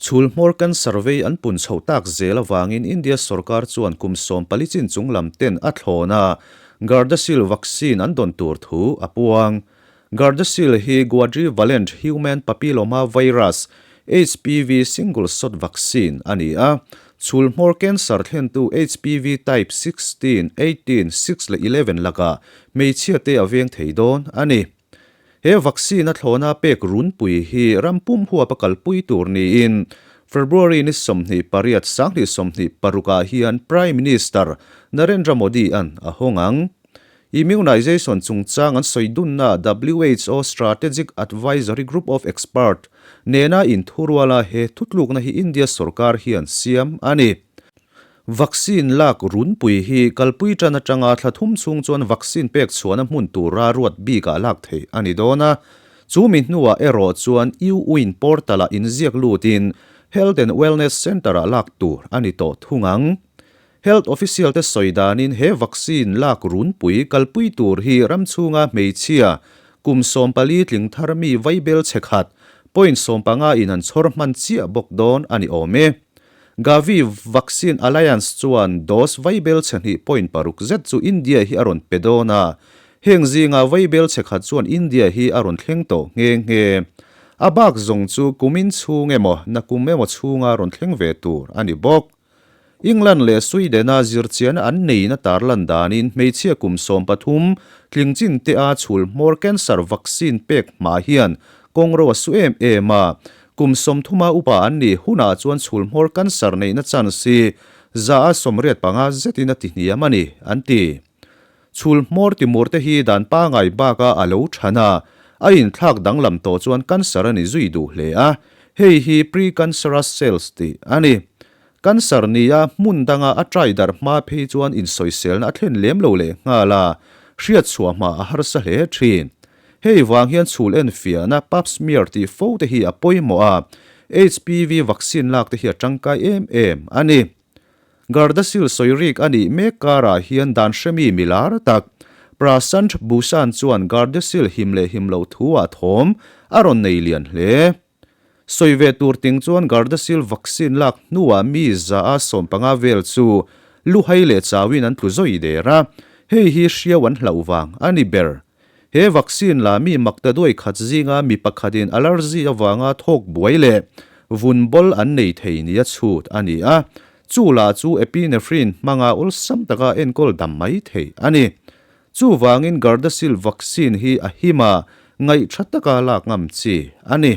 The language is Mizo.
Chhul hmawr cancer vei an pun chhoh tak zel avangin India sorkar chuan kum 14 chin chung lam ten a thlawn a, Gardasil vaccine an dawn tur thu a puang. Gardasil hi Quadrivalent Human Papilloma Virus, HPV, single shot vaccine a ni a, chhul hmawr cancer thlentu HPV type 16, 18, 6 leh 11 lakah hmeichhia te a veng thei dawn a ni. He vaccine a thlawna pek runpui hi ram pum huap a kalpui tur niin February ni 28 2026 ah hian Prime Minister Narendra Modi an a hawng ang. Immunization chungchang an sawi dunna WHO Strategic Advisory Group of Expert nena inthuruala he thutlukna hi India sorkar hian siam a ni. Vaccine lak runpui hi kalpui tan atanga thla thum chhung chuan vaccine pek chhuahna hmun tura ruat bikah lak theih a ni dawn a. Chu mi hnuah erawh chuan U-Win portal-ah inziak lutin Health and Wellness Centre-ah lak tur a ni tawh thung ang. Health official te sawi danin he vaccine lak runpui kalpui tur hi ram chhunga hmeichhia kum 14 tling thar mi vaibel chhe khat point 15 in an chhawr hman chiah bawk dawn a ni awm e. Gavi Vaccine Alliance chuan dose vaibel chhe hnih point paruk zet chu India hi a rawn pe dawn a, heng zinga vaibel chhe khat chuan India hi a rawn thleng tawh nghe nghe. A bak zawng chu kumin chhung emaw nakum emaw chhunga rawn thleng ve tur a ni bawk. England leh Sweden-a zirchiahna an neihna tarlan danin hmeichhia kum 13 tling chin te a chhul hmawr cancer vaccine pek hma hian kawngro a su em em a, Kum 30 upa an nih hunah chuan chhulhmawr cancer neihna chance hi 85% zetin a ti hniam a ni, an ti. Chhulhmawr timur te hi dan pangai baka a lo than a, a inthlak danglam tawh chuan cancer a ni zui duh hle a, hei hi pre-cancerous cells tih a ni. Cancer nia hmun danga a trai darh hma phei chuan insawiselna a thlen lem lo leh nghal a, hriatchhuah hma a harsa hle thin. Hei vang hian chhul enfiahna pap smear tih fo te hi a pawimawh a, HPV vaccine lak te hi a tangkai em em a ni. Gardasil sawi rik a nih mek karah hian dan hremi milar tak Prashant Bhushan chuan Gardasil him leh him loh thu ah thawm a rawn nei lian hle. Sawi ve tur ting chuan Gardasil vaccine lak hnuah mi 115 vel chu luhai leh chauin an tlu zawi der a, hei hi hriau an hlauh vang a ni ber. He vaccine la mi makta duai khat zinga mi pakhatin allergy avanga thawk buai leh vun bawl an nei thei nia chhut a ni a, chu lah chu epinephrine hmanga awlsam taka enkawl dam mai thei a ni. Chuvangin Gardasil vaccine hi a him a, ngaih tha taka lak ngam chi a ni.